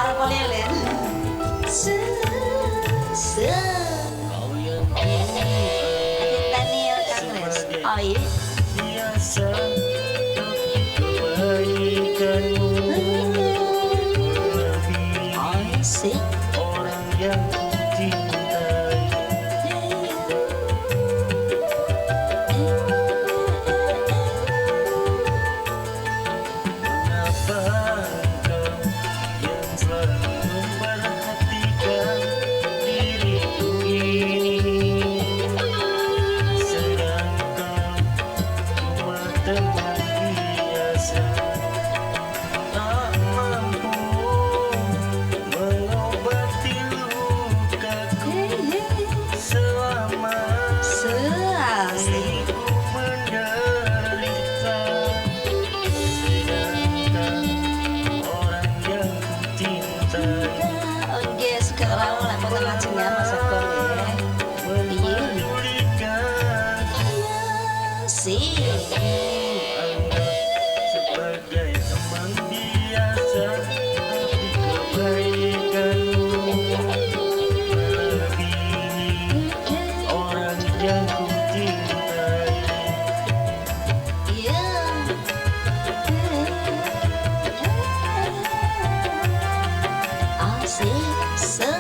Apa lilin? Se se. Kau yang ku Daniel Kangres. Oh iya. biasa, tapi kebaikanmu melebihi Oh sih. Orang yang ku cintai. Mengapa engkau yang selalu memperhatikan diriku ini, sedang kau cuma teman biasa, tak mampu mengobati lukaku selama Se asik. Ini ku menderita, sedangkan orang yang ku cintai Oke, sekarang lah foto ngajeng ya Mas Agung ya. mempedulikan. Sih. Anggap sebagai teman biasa, tapi kebaikanmu melebihi orang yang ku cintai. Iya. Asik. Se.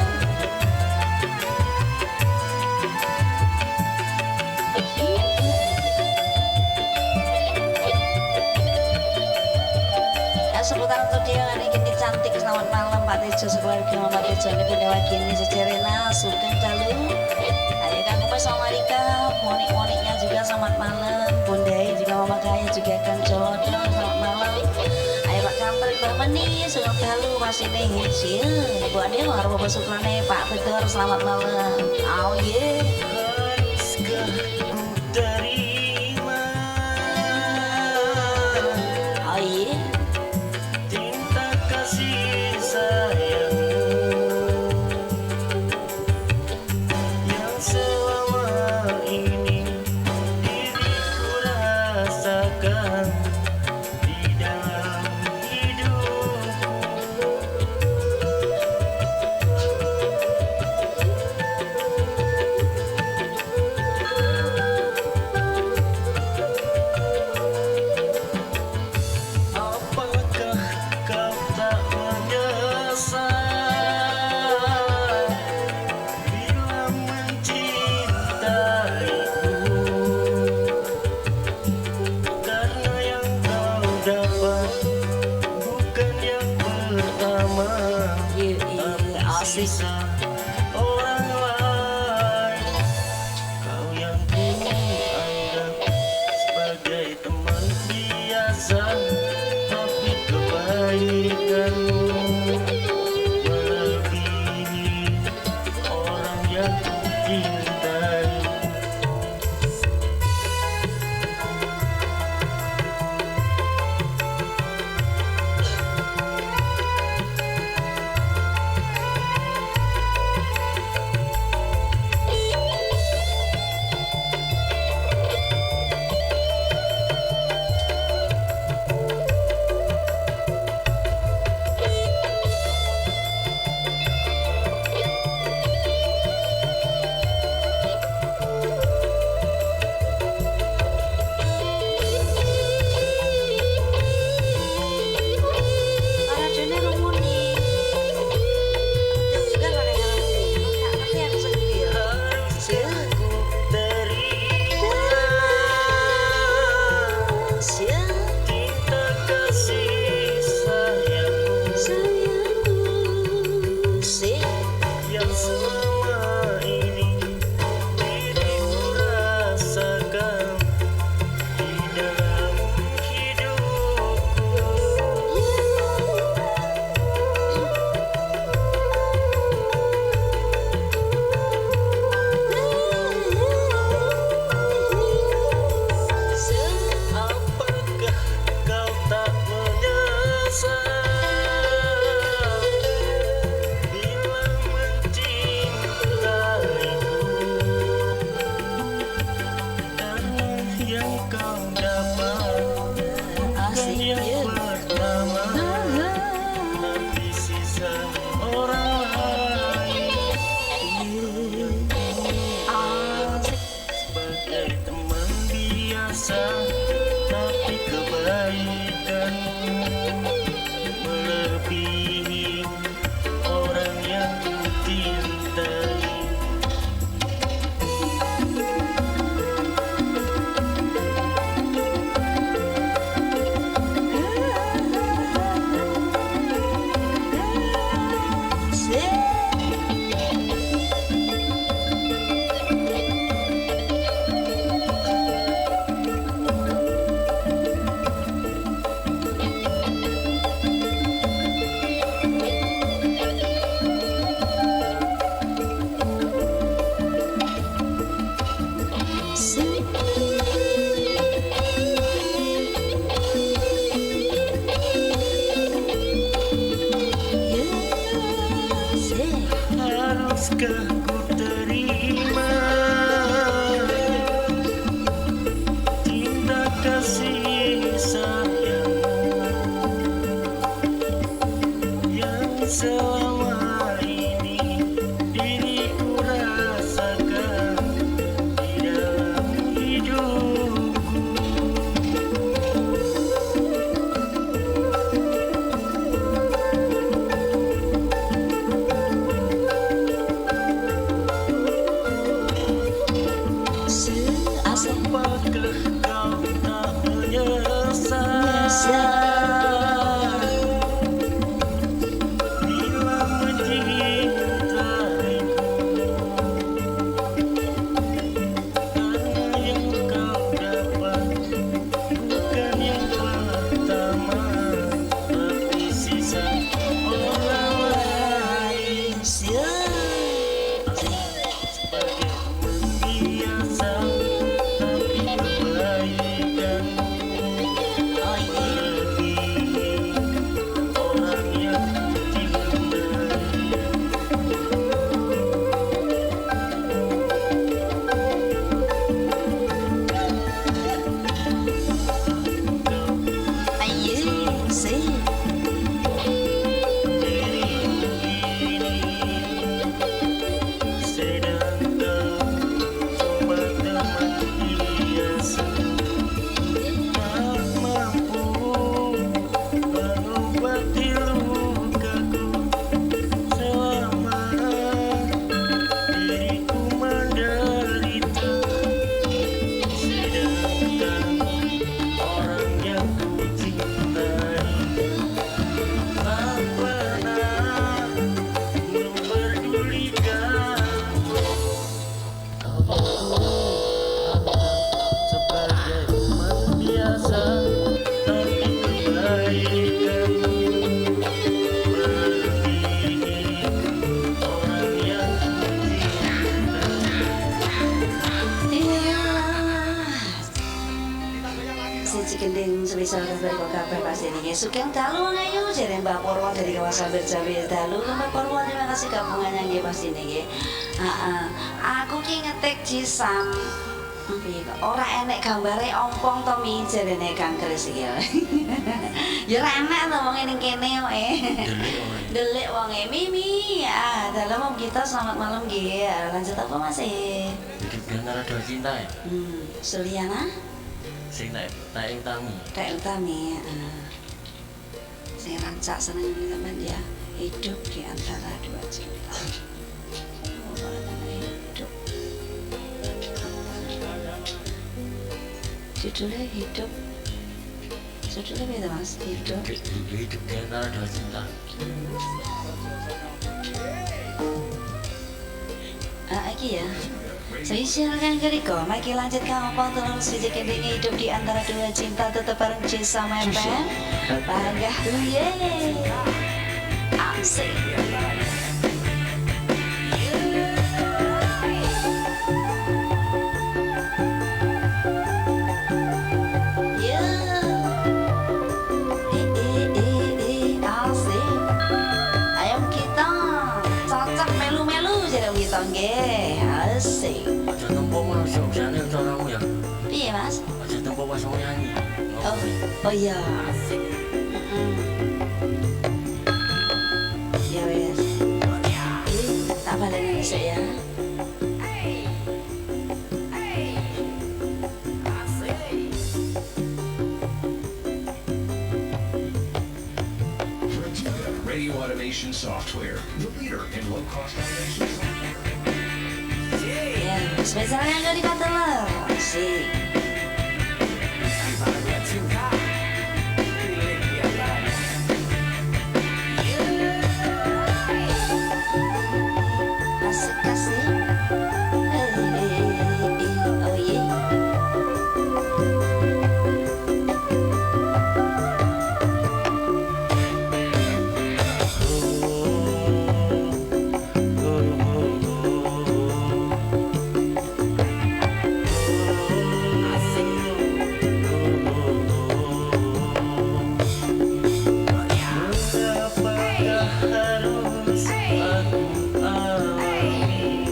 Ya, seputar untuk dia hari ini cantik. Selamat malam Pak Tejo sekeluarga, Mama Tejo ini Bunda Wagini Secerena Sugeng Dalu. Ayo Kang Umes sama Marika, monik-moniknya juga selamat malam. Bundai juga Mama Kaya juga Kang Jolodo selamat malam. Ayo Pak Kampret Mbak Meni Sugeng Dalu Mas ini Hijil Bu Ade Warung Bapak Sukrone Pak Bedor selamat malam. Oh yeah. Haruskah ku terima Oh yeah. cinta kasih sayangmu yang selama ini diriku rasakan di dalam hidupku? Apakah kau tak menyesal bila mencintaiku? Karena yang kau dapat bukan yang pertama, Iya, iya, tapi asik. Sisa orang lain. Kau yang ku anggap sebagai teman biasa, tapi kebaikanmu melebihi orang yang ku cintai. Tapi kebaikanmu melebihi orang yang ku cintai. Haruskah ku terima cinta kasih sayangmu yang selama ini diriku rasakan di dalam hidupku. Apakah kau tak menyesal bila mencintaiku? Karena yang kau dapat bukan yang pertama, tapi sisa orang lain. Sebagai teman biasa, tapi kebaikanmu melebihi orang yang ku cintai. Kau diriku ini, sedang kau cuma teman biasa, tak mampu mengobati lukaku selama diriku menderita. Sedangkan orang yang ku cintai tak pernah memperdulikanku. Kau sebagai teman biasa, tapi kebaikanmu melebihi orang yang ku cintai. Siji gending semisal kabeh kok kabeh pasti niki. Sugeng dalu ayo jere Mbak Purwo dari kawasan Berjawi dalu. Mbak Purwo terima kasih gabungannya nggih pasti niki. Heeh. Aku ki ngetik Jisam. Piye kok ora enek gambare ompong to mi jarene Kang Kris iki. Ya ora enek to wong ning kene kok. Delik wonge. Delik wonge Mimi. Ah, dalam om kita selamat malam nggih. Lanjut apa Mas? Hidup di antara dua cinta ya. Suliana Sing tak utami. Tak utami. Sing rancak seneng sampean ya. Hidup di antara dua cinta. Oh, hidup. Judulnya hidup. Judulnya beda Mas. Hidup. Hidup di antara dua cinta. Iki ya. Spesial kan keriko, mari lanjut ke apa terus siji kendinge hidup di antara dua cinta tetep bareng Jisam FM. Bangga ye. Asik. Asik. Ayo kita cocok melu-melu jare kita nggih. Asik. Aja tempo ngono usahane caramu ya. Piye, Mas? Aja tempo pas wong nyanyi. Oh iya. Asik. Ya wes. Tak baleni sik ya. Automation Software, the leader in low-cost automation software. Ya, spesialnya nggak di Bateler. Asik. Antara dua cinta, pilih di antaranya. Asik asik. Eh, eh, eh, oh iya. Mengapakah harus aku alami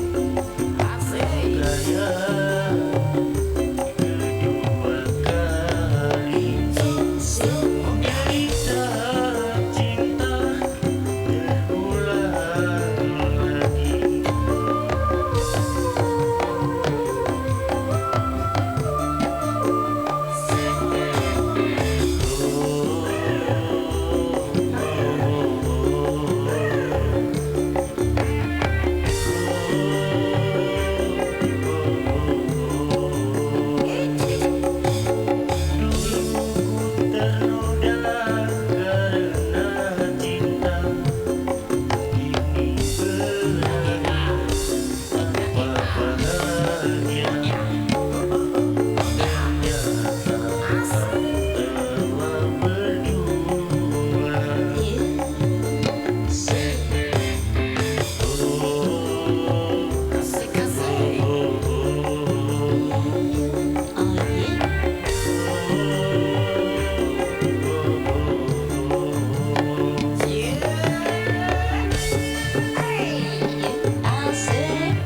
luka yang kedua kali? Derita cinta terulang lagi. Dulu ku ternoda karena cinta, kini berada tanpa bahagia. Ternyata telah berdua. Oh iya. Asik.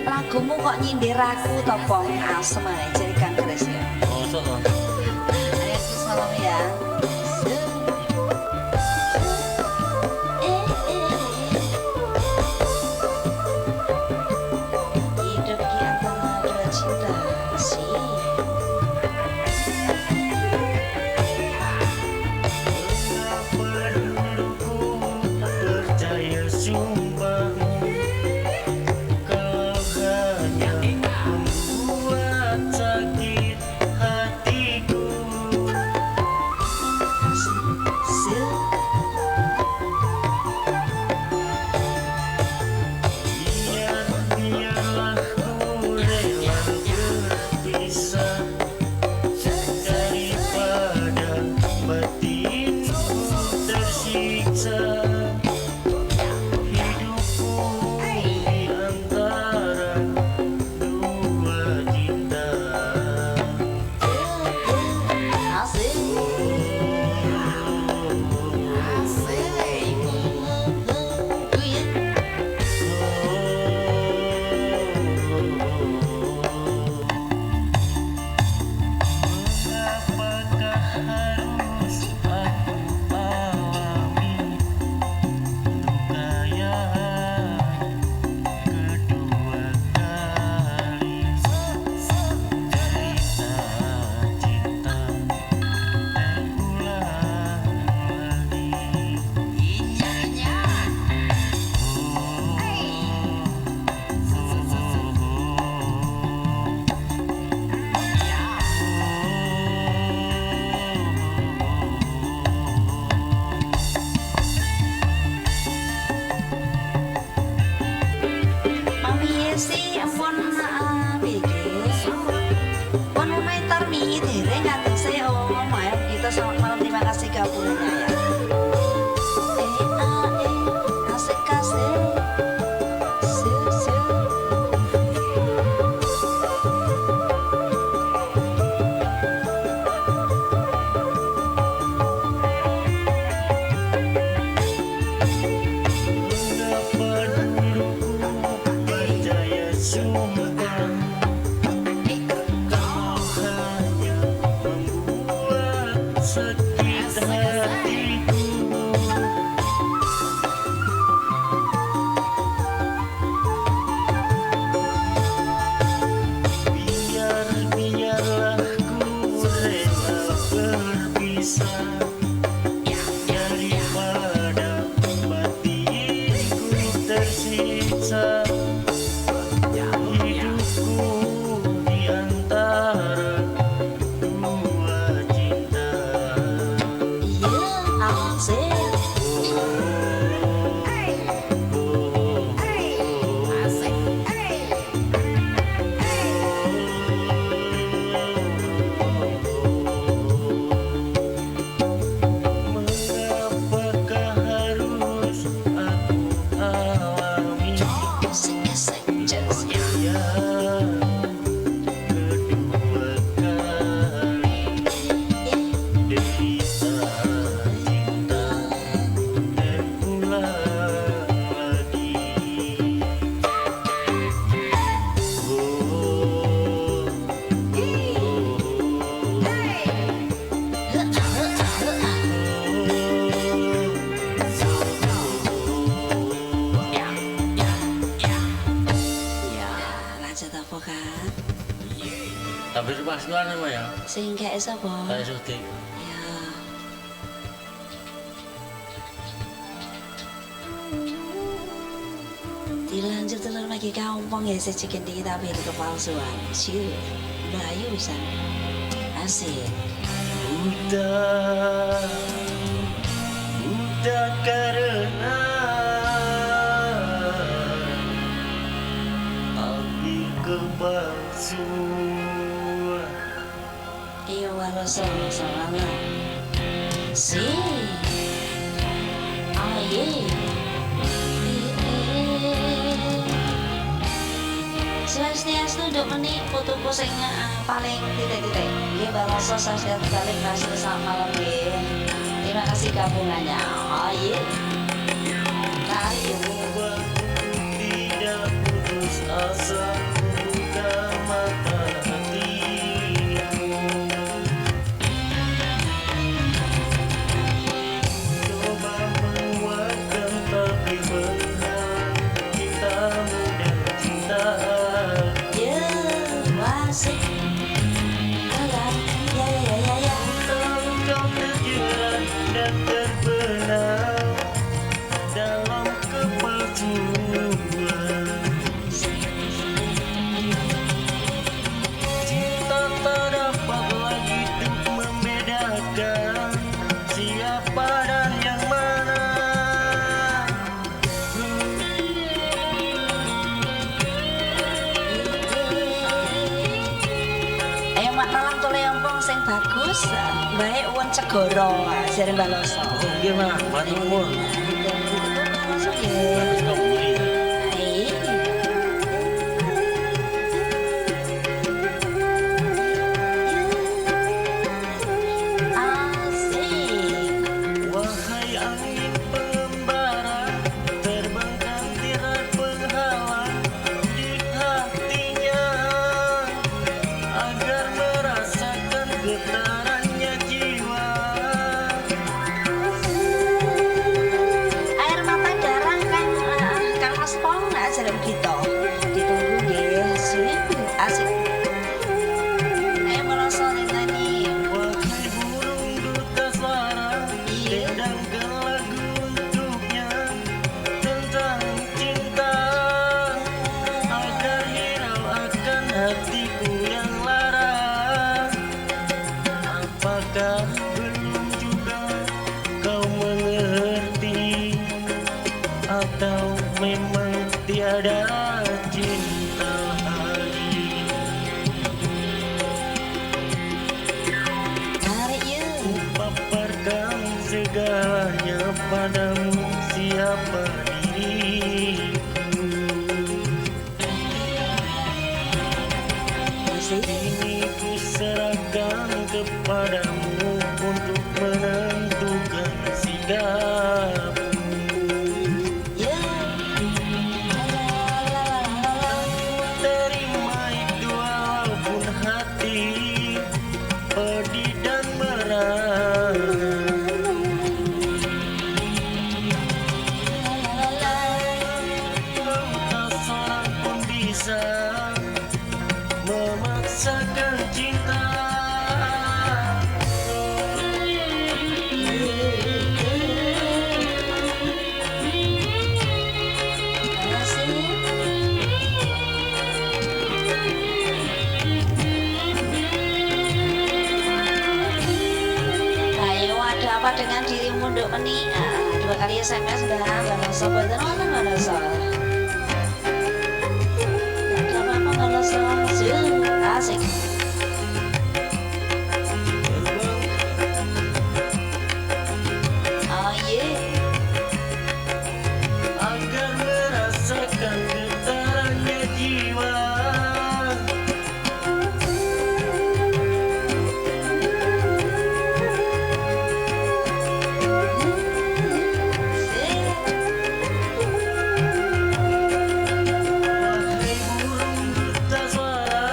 Lagumu kok nyindir aku to, Pong? Asem ae jare Kang Kris ya. Mosok toh? Ayo salam ya. Eh, eh. Hidup di antara dua cinta. Asik. Mengapa dulu ku percaya sumpahmu, kau hanya membuat sakit hatiku. Asik. Biar biarlah ku rela berpisah daripada batinku tersiksa. Hidupku di antara dua cinta. Asik. Iya. Mengapakah harus aku alami luka yang kedua kali? Derita cinta terulang lagi. Mami Yesi ampun piye Pun komentar mi dereng ngatose om. Ayo kita selamat malam, terima kasih gabungannya ya. Eh a eh asik asik. Se se. Mengapa dulu ku percaya sumpahmu, kau hanya membuat sakit hatiku. Biar biarlah ku rela berpisah. Tapi pasukan apa ya? Sing kae sapa? Kayak Sudik. Ya. Dilanjut telur lagi kampung ya siji kendi tapi di kepalsuan. Siu. Bayu san. Asik. Buta, buta karena api kepalsuan. Iya waroso soalnya. Si. Aye. Swastiastu nduk meni putuku sing paling titik-titik. Nggih Baroso swastiastu balik masih selamat malam nggih. Terima kasih gabungannya. Aye. Tarik. Coba tidak putus asa, buka mata hatimu. Coba menguatkan tapi benar cintamu dan cinta. Ya, wasik. Alah, ya ya ya ya. Tahu kau terjerat dan terbenam dalam kepalsuan. Cinta tak dapat lagi untuk membedakan siapa dan yang mana. Ayo mak malam tole ompong sing bagus, baik won cegoro, jare Mbak Loso. Oh, nggih, Mak. Matur nuwun. Mbak Loso nggih. Bagus kok mburi. Ayo. Asik. Wahai angin pengembara, terbangkan tirai penghalang di hatinya, agar merasakan getarannya jiwa. Air mata darah kan Kang Mas Pong jare begitu. Ditunggu nggih. Sip, asik. Ayo meroso nyanyi. Wahai burung duta suara, Iya. dendangkan lagu untuknya tentang cinta, agar hirau akan hatiku yang lara. Apakah belum juga kau mengerti, atau memang tiada cinta lagi? Tarik yuk. Paparkan segalanya padamu, siapa diriku. Asik. Kini ku serahkan kepadamu untuk menentukan sikapmu. Ya. La la la la la. Terima itu walaupun hati pedih dan merana. La la la. Kau tak seorang pun bisa memaksakan cinta. Asik. Ayo ada apa dengan dirimu nduk meni? Ah, dua kali SMS Mbak, Mbak Loso boten wonten Mbak Loso. Nggak ada apa-apa Mbak Loso. Zoom, asik. Oh iya. Agar merasakan getarannya jiwa. Sip. Wahai burung duta suara,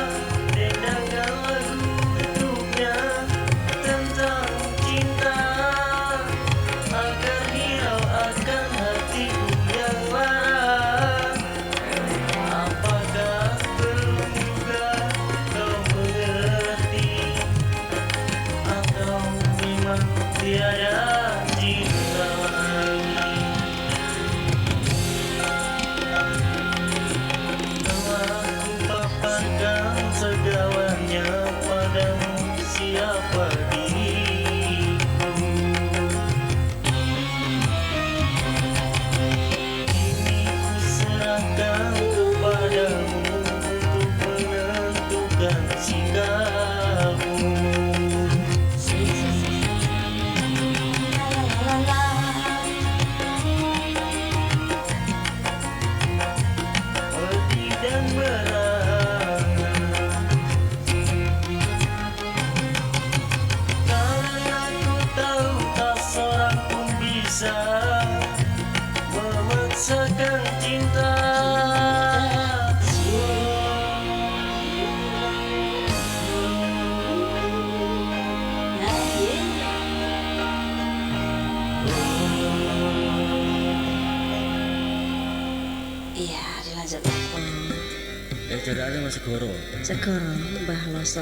Jarakane Mas Segoro. Segoro Mbah Loso.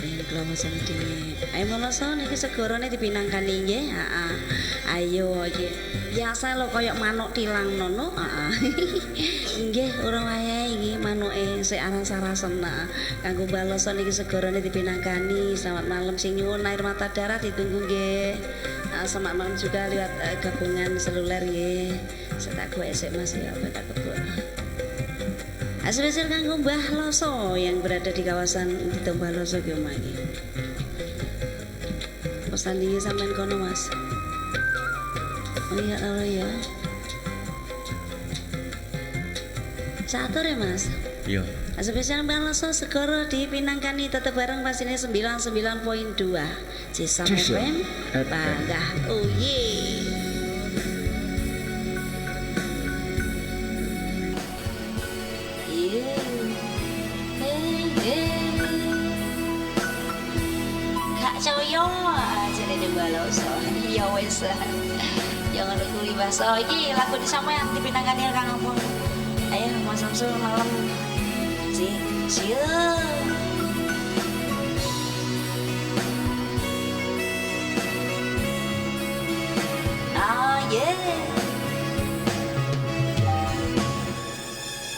Ini kula wacane dhewe. Ayo Mbah Loso niki segorone dipinangkani nggih. Heeh. Ayo iki. Biasa lho koyo manuk tilang nono. Heeh. Nggih, urung wayahe iki manuke sik aras-arasen. Kanggo Mbah Loso niki segorone dipinangkani. Selamat malam sing nyuwun air mata darah ditunggu nggih. Selamat malam juga lewat gabungan seluler nggih. Saya tak goek sik Mas ya, apa tak kebuk. Spesial kanggo Mbah Loso yang berada di kawasan di Mbah Loso ki omah iki. Pesan iki sampean kono Mas. Oh iya Allah ya. Catur ya Mas. Iya. Spesial Mbah Loso segoro dipinangkani tetep bareng pasine 99.2 Cisam FM. Bangga. Oh yeah. Ya wis. Ya ngono kuwi Mas. Oh iki lagu di sampean dipinangkani Kang apa? Ayo Mas Samsul malam. Si, sieu. Ah, yeah.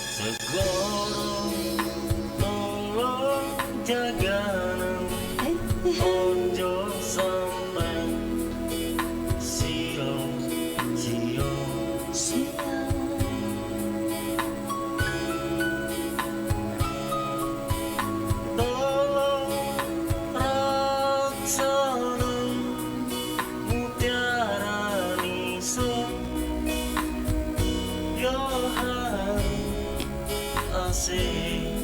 Segoro tolong jaganan ojo sampai sio sio tolong raksana mutiara niso yo asih.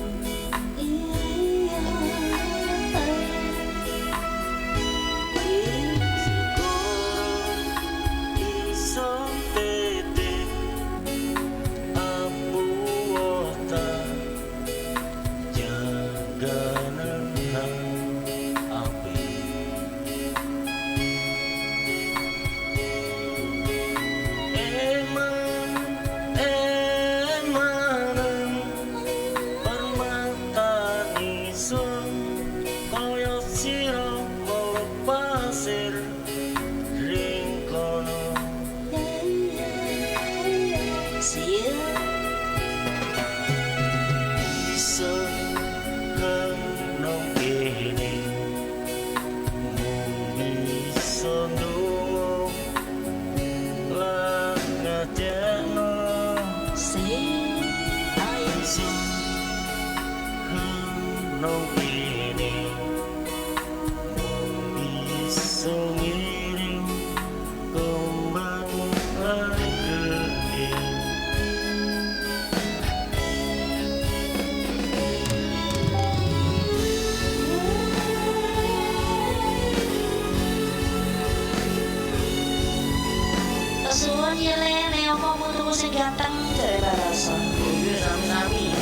Suwun ya lene apa putuku sing ganteng jare Baroso. Nggih sami-sami.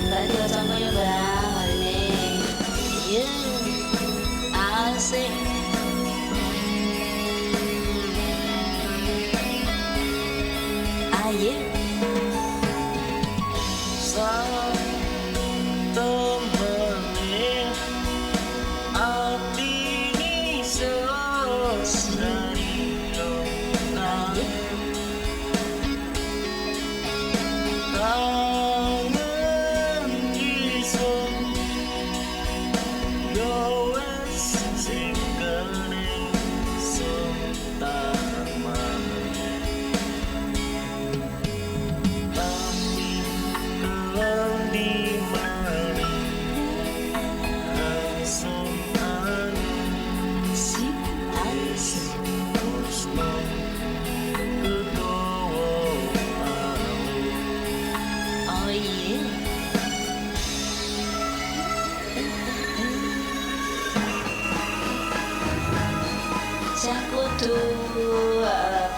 Mbak diwaca ya Mbak marine. Iya. Asik. Ayo.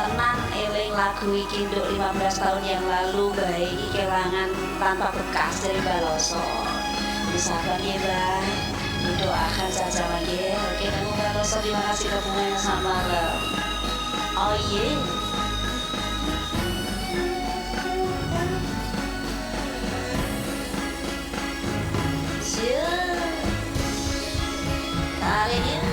Tenan eling lagu iki nduk 15 tahun yang lalu bae iki kelangan tanpa bekas dari Baloso. Misalkan ya Mbah, didoakan saja lagi. Oke, kamu Baloso terima kasih gabungannya sama malam. Oh iya. Tarik ya.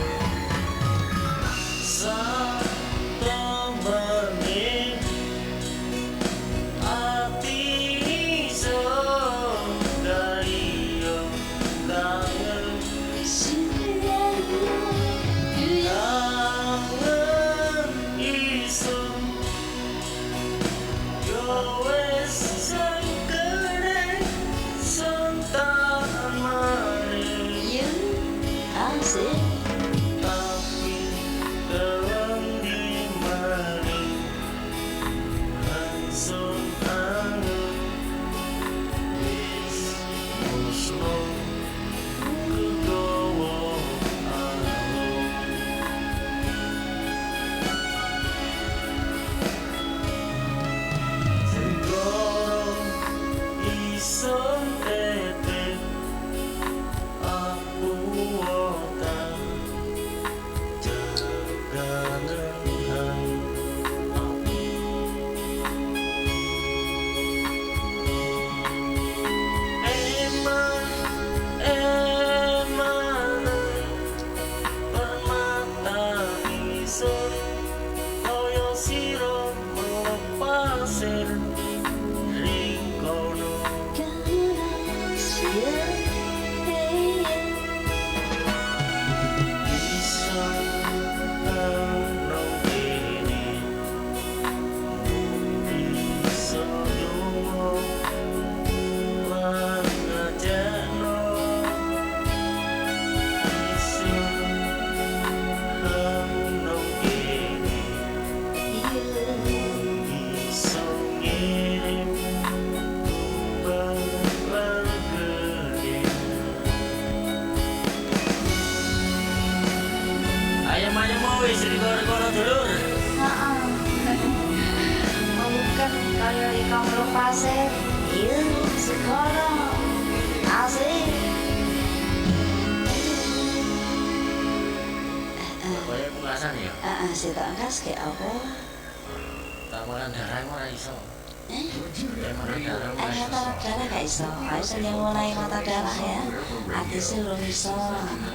Yang mulai mata darah ya, artisnya belum iso,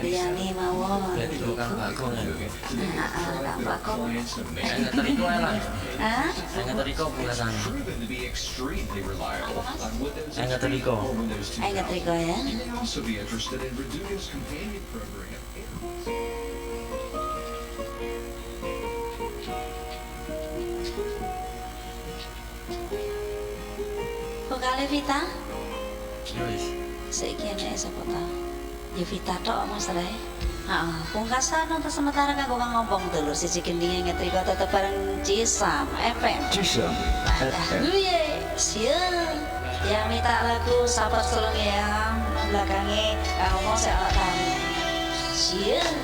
liyane mawon. Berarti kang Bagong ya. Kang Bagong. Ngetriko lah. Hah? Ngetriko pulasan. Ngetriko. Ngetriko ya. Vokale Vita? Saiki anake sapa ta? Ya Vita tok Mas Re. Heeh, pungkasan nonton sementara kanggo kang ngomong dulur siji gendinge ngetrika tetep bareng Cisam FM. Cisam FM. Iya, siap. Yang minta lagu sabar selung ya, belakange kang ngomong sik ana tamu. Siap.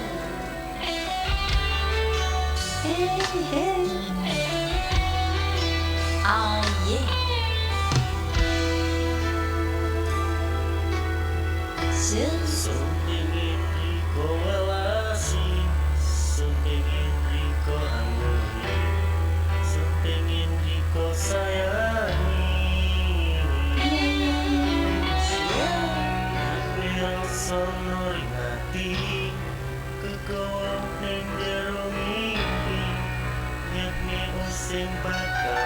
Hey, hey. Oh yeah. Sun pengin riko welasi, sun pengin riko anggoni, sun pengin riko sayangi. Aku rasa ning ati, kegawa ning jero mimpi, nyatne sing bakal.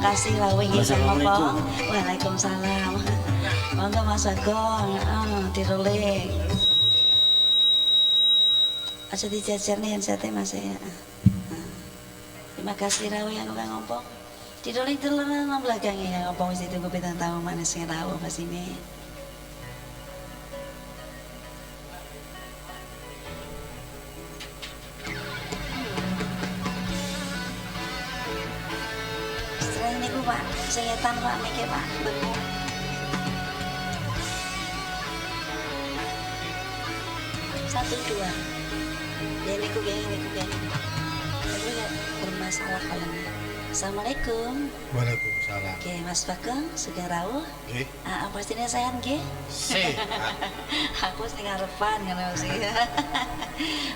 Kasih rawuh nggih Bapak. Waalaikumsalam. Monggo Mas Bagong, diroling. Aja dijajar nih handset Mas ya. Terima kasih rawuh aku kang ngompong. Diroling dulu nang belakang ya ngompong wis ditunggu bintang tamu mana sing rawuh pas ini. Setan Pak niki Pak bengu. Satu dua. Ya niku nggih niku nggih. Niku bermasalah kalian. Assalamualaikum. Waalaikumsalam. Oke, Mas Bagong sugeng rawuh. Nggih. Heeh, pastine sehat nggih? Sehat. Aku sing ngarepan ngono sih.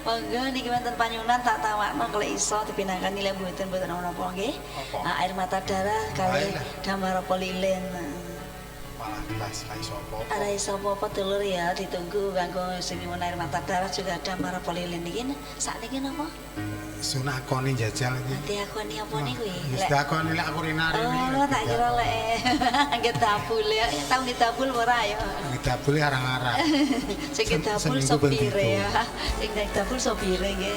Monggo niki wonten panyuwunan tak tawakno kalau iso dipinangkani lek mboten mboten napa nggih. Air mata darah kali damar apa lilin. Malah jelas ra iso apa-apa. Ora iso apa-apa dulur ya, ditunggu kanggo sing nyuwun air mata darah juga damar apa lilin niki sakniki napa? Sunakoni jajal iki. Diakoni apa niku kuwi? Wis diakoni lek aku rene rene. Oh, tak kira lek ngedabul ya. Tau ngedabul ora ya? Ngedabul arang-arang. Sing ngedabul sopire ya. Sing ngedabul sopire nggih.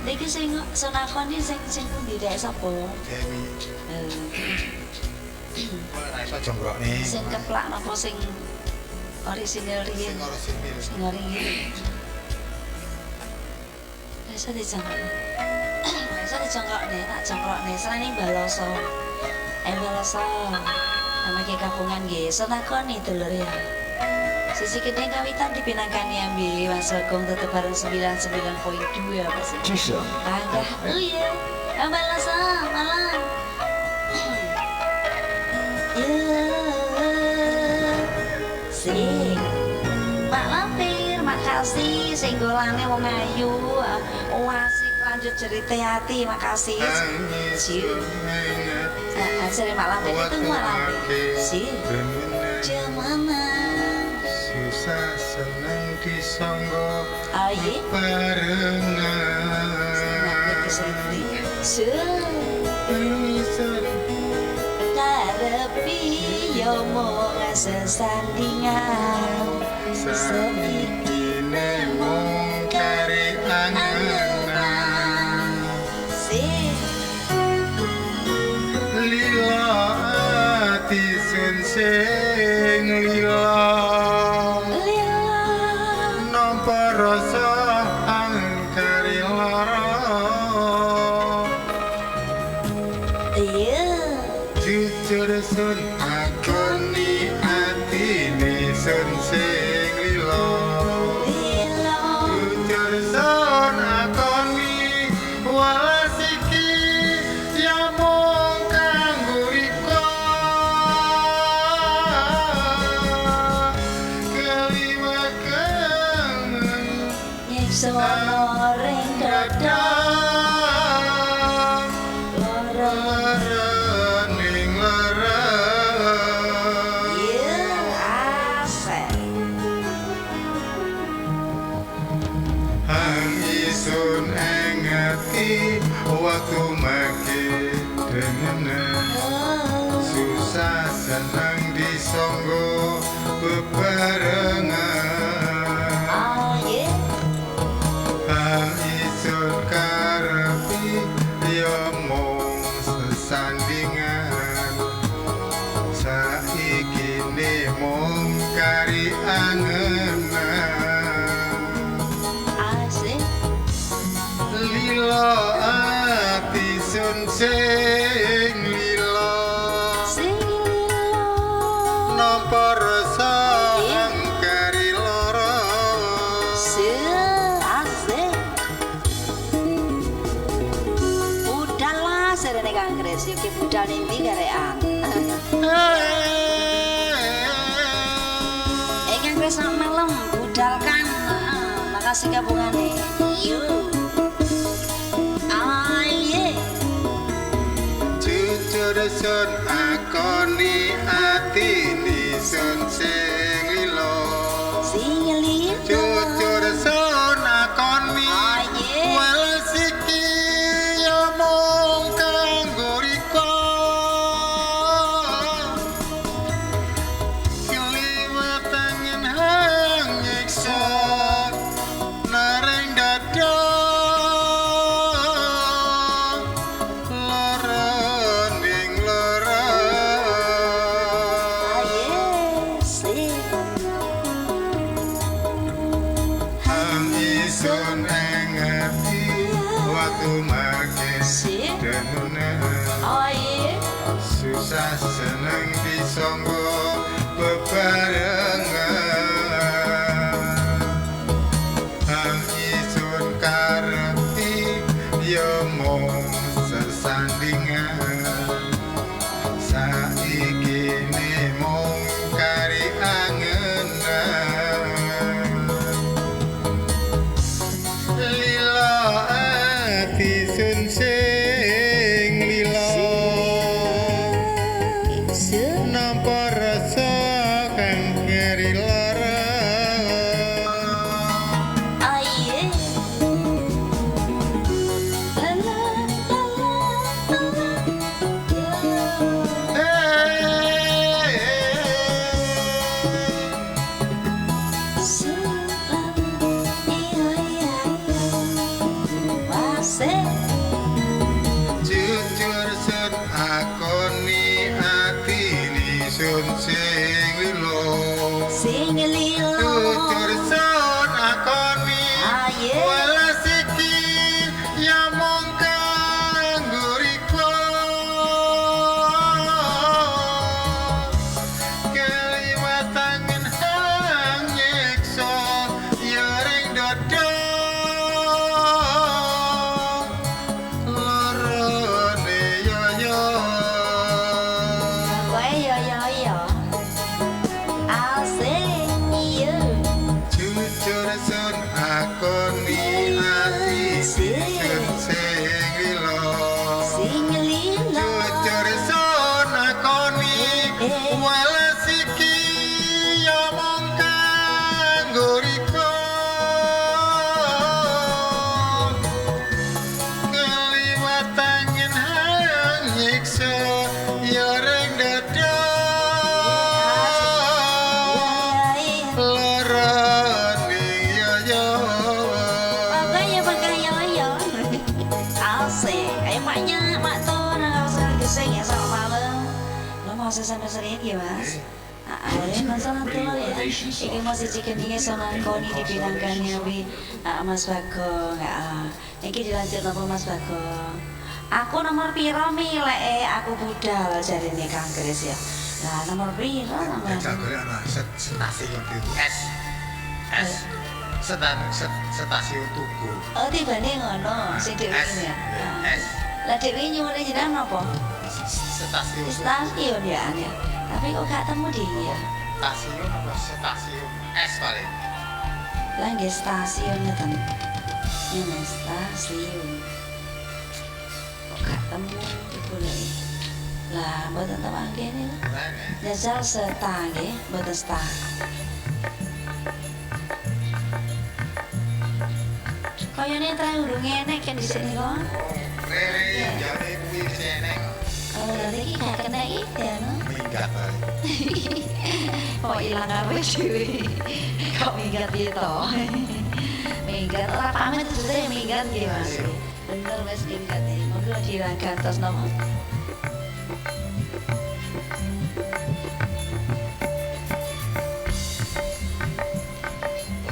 Niki sing sunakoni sing sing pundi rek sapa? Dewi. Ora iso jonggrokne. Sing keplak napa sing orisinil riyen? Sing orisinil. Sing orisinil. Iso dijongkrokne. Iso dijongkrokne, tak jongkrokne. Senane Baloso. Baloso. Nama ki kapungan nggih. Senakoni dulur ya. Sisi kene kawitan dipinangkani ambi Mas Bagong tetep bareng 99.2 apa sih? Panggah. Oh iya. Baloso, malam. Sing Mak Lampir, makasih sing golane wong ayu. Asik lanjut cerita hati, makasih. Ciu. Sering Mak Lampir itu Mak Lampir. Ciu. Jemanan. Susah seneng disangga Aye. barengan. Su karepi yo mung sesandingan. Saiki mung kari angenan. Si Lila ati sun sing lila. Lila Nampa rasa angkari lara. Iya. Jujur sun akoni atine sun sing lila. Lila. Jujur sun akoni welas iki ya mung kanggo rika. Keliwakan Nyiksa ring dada. Lara. Lara ning lara. Iya, asik. Hang isun engeti waktu make dengenan. Oh. Susah seneng disangga bebarengan. Aye. Hang isun karepi ya mung sesandingan. Saiki mung kari angenan. Asik. Lila ati sun sing lila. Sing lila. Nampa rasa angkari lara. Si asik. Budal lah serene Kang Kris, yo ki budal ning ndi garekan. Kang Kris selamat malam, budal kan. Makasih gabungane. Yo. Aye. Jujur sun akoni atine sun sing lila. Sing lila. Jujur sun akoni Aye. welas iki ya mung kanggo rika. Kliwat angin hang nyiksa naring dada. Lara ning lara. Aye. Si. Hang isun engeti waktu make Si. denunan. Aye. Susah seneng disangga bebarengan. Hang isun karepi ya mung sesandingan. Saiki mung kari angenan. Lila ati sun sing lila. Si. Nampa rasa kang keri lara. Aye. La la la la la. Su la iya iya. Wase. Jujur sun akoni atine sun sing lila. Sing SMS riyen nggih Mas. Ayo masalah dulu ya. Iki mau siji gendinge Sonangkoni dipinangkani awi Mas Bagong. Iki dilanjut napa Mas Bagong? Aku nomor piro mi lek aku budal jarine Kang Kris ya. Lah nomor piro nomor? Jajal golek ana stasiun itu S. S. Stasiun Tugu. Oh tibane ngono sing dhewe ya. S. Lah dhewe nyuwune jenengan napa? Stasiun. Stasiun ya ya. Tapi kok gak temu di ya? Stasiun apa stasiun S paling? Lah nggih stasiun ngeten. Ngene stasiun. Kok gak temu digoleki. Lah mboten temu kene lho. Jajal seta nggih, mboten sta. Kayane trae urung enek kan dhisik niku. Rere jane kuwi wis enek kok. Oh, lha iki gak kena iki ya no. Minggat ae. Kok ilang kabeh dhewe. Kok minggat piye to? Minggat ora pamit jebule minggat nggih Mas. Bener wis minggat iki. Monggo digantos napa?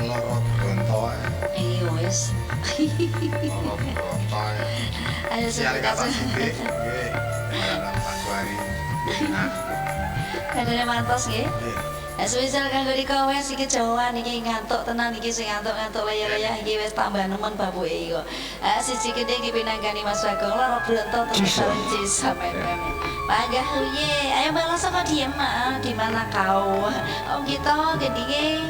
Loro bronto. Iya wis. Loro bronto. Ayo Sial kata sithik. Nggih. Pak Suari. Nah, Kadane mantos nggih. nggih. Spesial kanggo Riko wes iki jauhan iki ngantuk tenan iki sing ngantuk-ngantuk laya-laya iki wis tambah nemen babuke iki kok. Siji gede iki pinangkani Mas Bagong loro bronto terus bareng Cisam FM. Panggah huye, ayo balas apa diem ah, di mana kau? Om kita gendinge.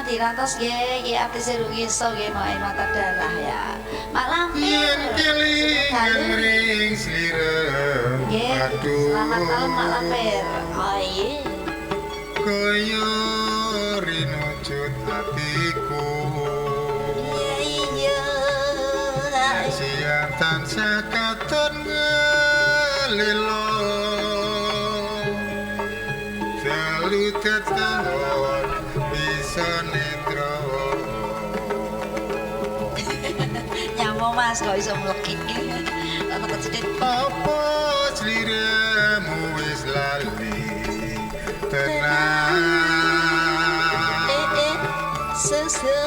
Dirantos nggih, iki artise rung iso nggih mau air mata darah ya. Mak Lampir. Yen kelingan ring slirem. Nggih. Selamat malam Mak Lampir. Oh iya. Kaya rinujud atiku. Iya iya. Siang tansah katon ngelilo. Dalu teton bisa nendro. Nyamo Mas kok iso mlekik. Ana kecedhit. Apa sliramu wis lali tenang. Susu.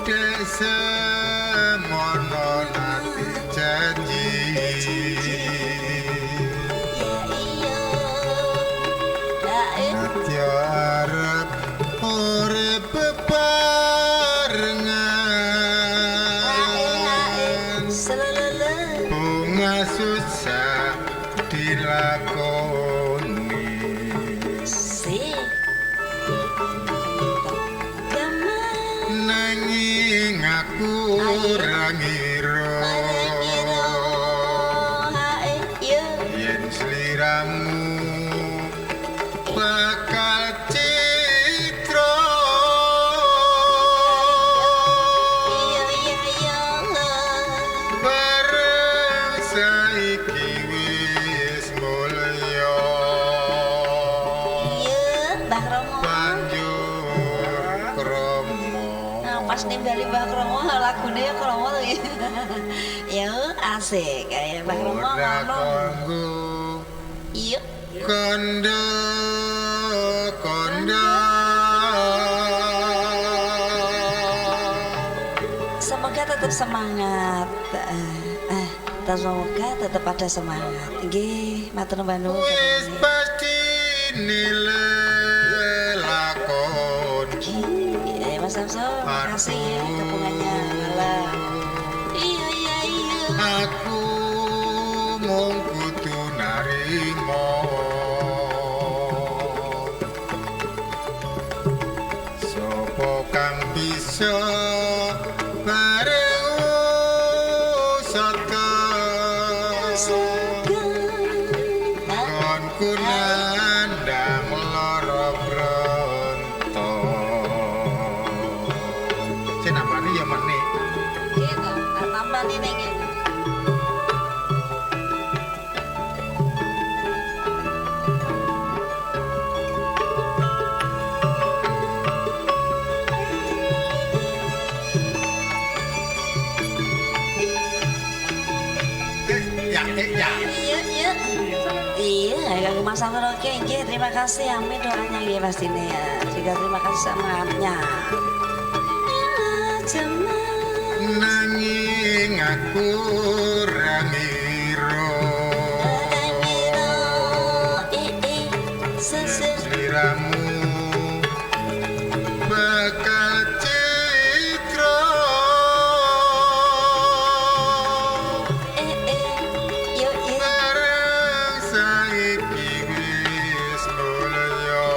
Dek semono nate janji. Iya iya. Natya arep urip bebarengan. Selalala. Bunga susah dilakoni. Si. Gaman. Nanging aku ora ngira yen sliramu bakal citra. Bareng saiki wis mulya. Banjur krama. Nah, pas nimbali Mbah Kromo lagune ya Kromo to iki. Ya asik kaya Mbah Kromo Ora ngono. kanggo Iya. kondo kondo. Semoga tetap semangat. Semoga tetap ada semangat. Nggih, matur nuwun. Wis pasti nilai lakon. Nggih, Mas Samso, makasih ya dukungannya malam. Iya iya iya. Aku mung kudu narima. Sopo kang bisa bareng usaka. Konku nandang lara bronto. Sing namane ya menik. Gitu, tak tambah nih ning ngene. sampun oke nggih, terima kasih, amin doanya nggih pastine ya. Juga terima kasih semangatnya. Nanging aku ora ngira sliramu bakal citra. Bareng saiki wis mulya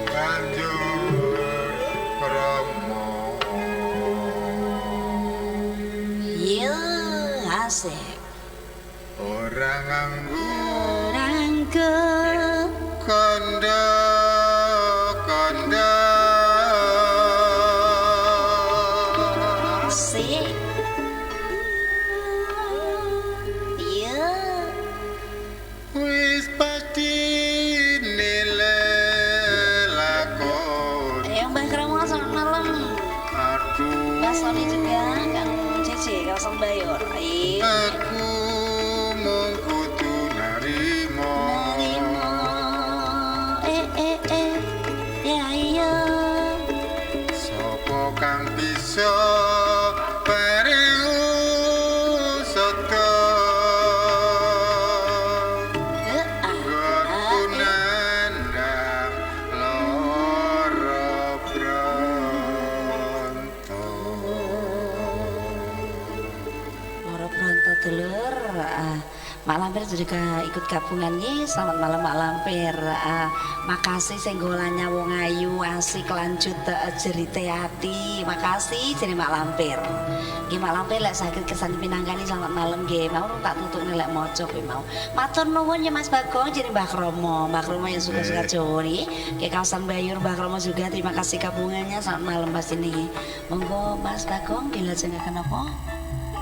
banjur krama. Yo, asik. Ora nganggo Rangke kandha kandha sik. Yo. Wis pasti nilai lakon. Ayo Mbah Kromo, selamat malam. Aduh. Mbak Sony juga, Kang Cece, Kang Sambayor. Ayo. Aku mung kudu narima. Narima. Eh. Ya iya. Sapa kang bisa paring usada Eh, ah, nggonku ah, eh. nandhang lara bronto. Loro Bronto dulur. Ah, Mak Lampir juga ikut gabungan nih. Selamat malam Mak Lampir. Ah, makasih senggolannya wong ayu asik lanjut jerite ati. Makasih jadi Mak Lampir. Nggih Mak Lampir lek sakit kesan pinangkani selamat malam nggih. Mau tak tutukne lek maca kuwi mau. Matur nuwun ya Mas Bagong jadi Mbah Kromo. Mbah Kromo yang suka-suka Jawa nih. Ke kawasan Bayur Mbah Kromo juga terima kasih gabungannya. Selamat malam Mas ini. Monggo Mas Bagong dilajengaken apa?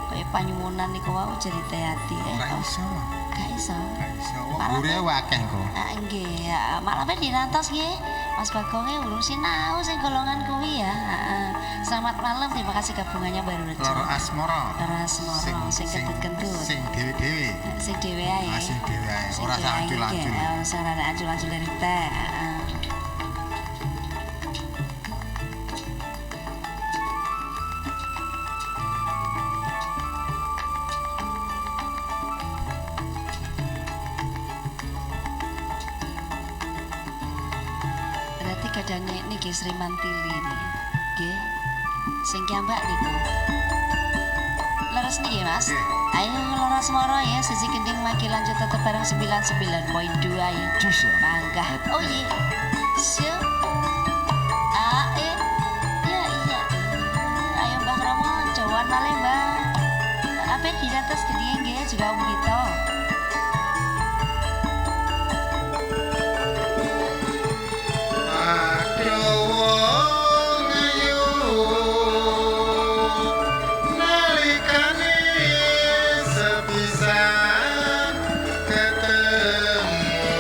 Kaya panyuwunan niku wau cerita ati. Ora iso. Gak iso. Ora iso. Wong gure akeh kok. Ah nggih, ya, Mak Lampir dirantos nggih. Mas Bagonge urung sinau sing golongan kuwi ya. Heeh. Selamat malam, terima kasih gabungannya baru rejo. Loro asmara. Loro asmara, sing kentut-kentut. Sing dhewe-dhewe. Sing dhewe ae. Ah, sing dhewe ae, Sing ora dhewe sak ae, ancul-ancul. nggih. Ora usah rada ancul-ancul dari teh. Heeh. Berarti kadane niki Sri Mantili niki. Nggih. Sing kiambak niku. Leres niki Mas. Nggih. Ayo Loro Asmara ya sisi gending maki lanjut tetep bareng 99.2 ya. Manggah. Oh iya. Siap. Ah, eh. Ya iya. Ayo Mbah Romo, jauhan malih Mbah. Apa di atas gede nggih juga Om Gito. Aduh wong ayu nalikane sepisan ketemu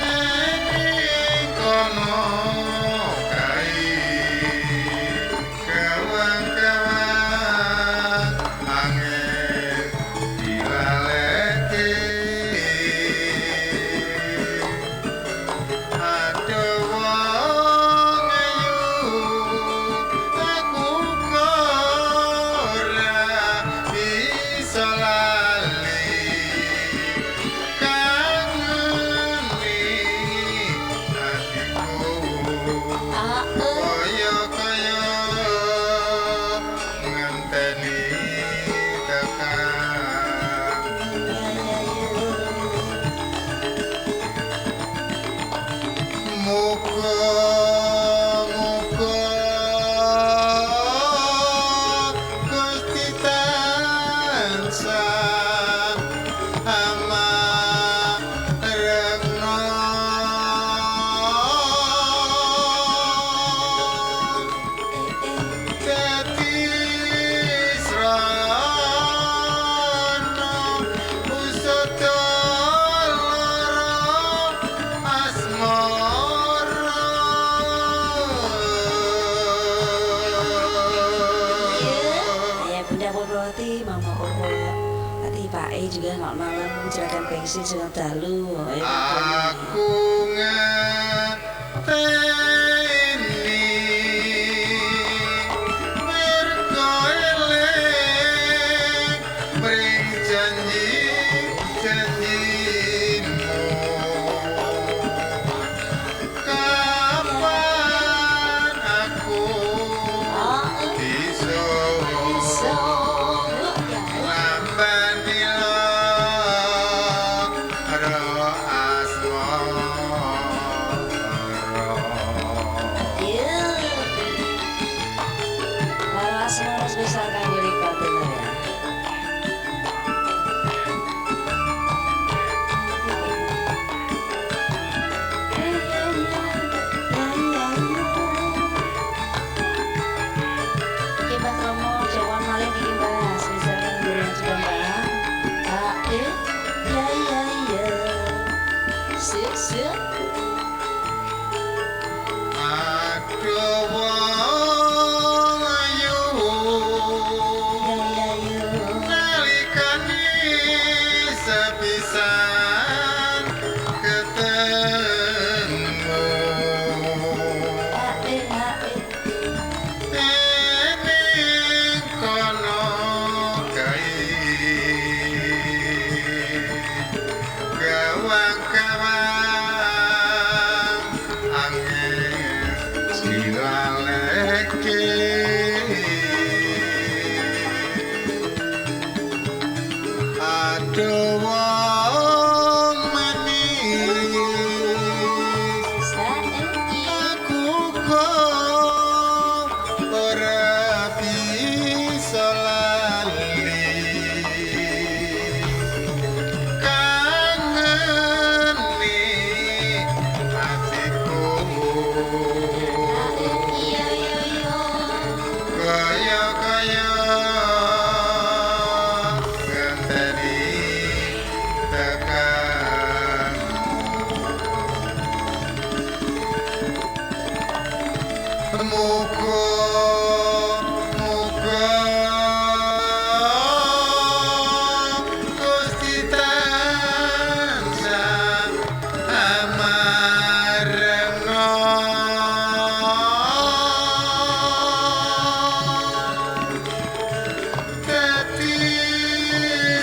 ning kono kae kawang-kawang angin dilakoni. juga selamat malam, Juragan Bengsi juga dalu. Ayo, Aku ngerteni merko eling mring janji janjimu kapan aku bisa nambani lara asmara. Iya. Lara asmara spesial kanggo Rika dulu ya. Iki Mbah Kromo, jawan malih niki Mbah, spesial kanggo yang juga Mbah. A E ya ya ya. Sip sip. Aduh wong ayu Ya ya ya. nalikane sepisan ketemu A E A E. ning kono kae gawang-gawang angin dilaleke aduh wong manis Saiki aku kok ora bisa lali kangeni atiku iya iya iya. kaya kaya ngenteni tekan muga muga Gusti tansah amarengna dadi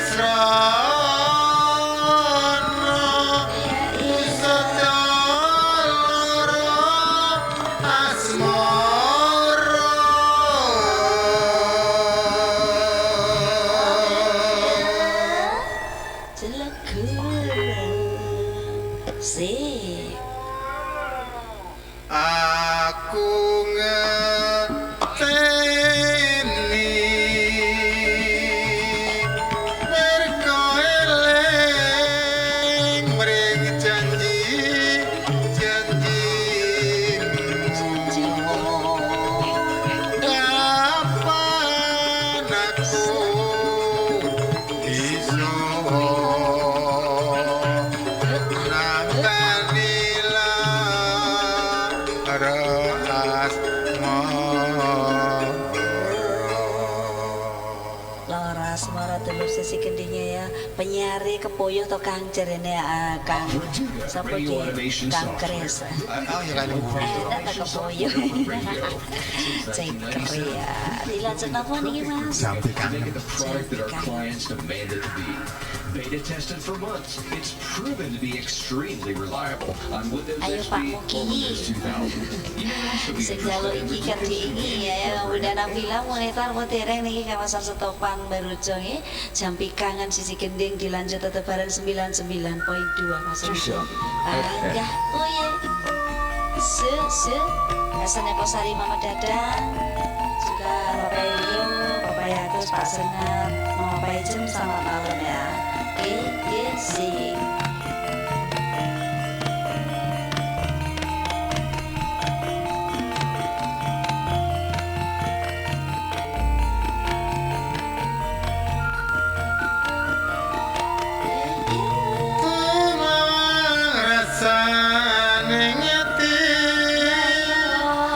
srana pusaka lara asmara. Jelegur. Sip. Aku ngerteni merko eling mring janji janjimu kapan aku bisa nambani lara asmara. Lara asmara dulur sisi kendhinya ya. Penyari kepoyo to Kang jarene Kang sapa Radio ki? Automation Kang Software. Kris. Oh ya kan Tak tak kepoyo. Ceker ya. Dilanjut napa niki Mas? Sampai To kangen. make it the product that our clients demand it to be. Beta tested for months. It's proven to be extremely reliable on Windows Ayo, XP Pak or Muki. Windows 2000. You may also be Sing jaluk interested in iki kan diingi ya Bunda Nabila monitor motereng niki kawasan Setopan Barujo nggih. Jampi kangen sisi gending dilanjut tetep bareng 99.2 Mas. Panggah oh ye. Se se Hasan Eko Sari Mama Dadang juga Bapak Elio, Bapak Yakus, Pak Senat, Mama Paijem selamat malam ya. Oke, oke, sing. Tumawang rasane ngati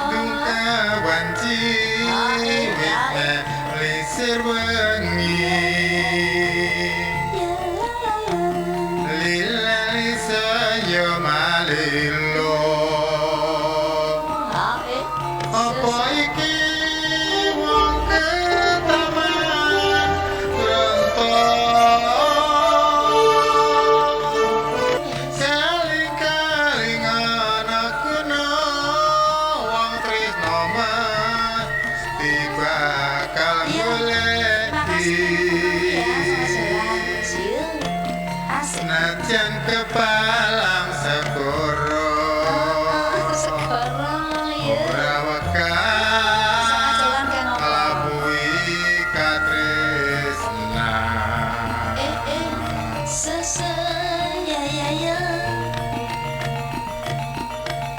duka wanci lisir wengi. Ya. lilo. Apa iki wong ketaman rontok keling-kelingan aku no wong tresno mesti bakal goleki. Senajan kepalang segoro ora wekah nglabuhi katresnan.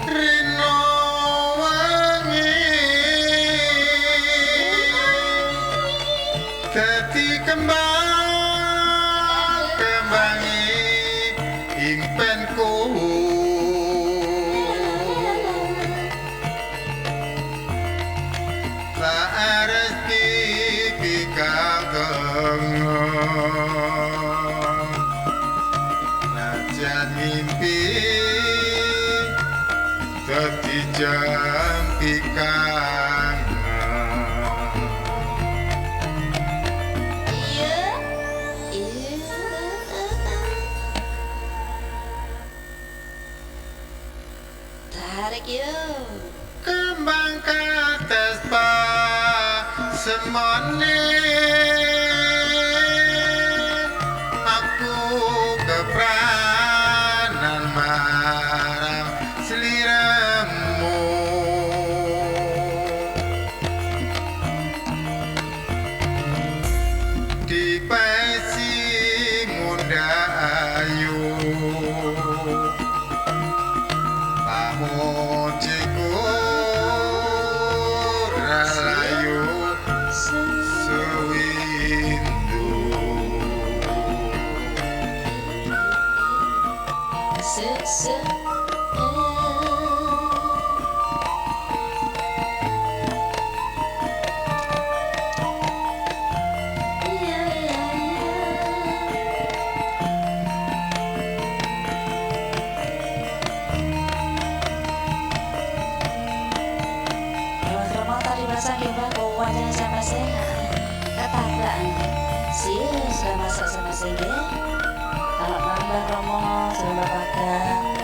Rino wangi dadi kembang kembangi impenku. Saaresti kang tengen najan mimpi dadi jampi kangen. Tarik yuk. Kembang kates pa semone aku kepranan marang sliramu. Dipesi munda ayu pamujiku rayu suwindu. Sudah masak sama sini. Selamat malam Romo, selamat makan.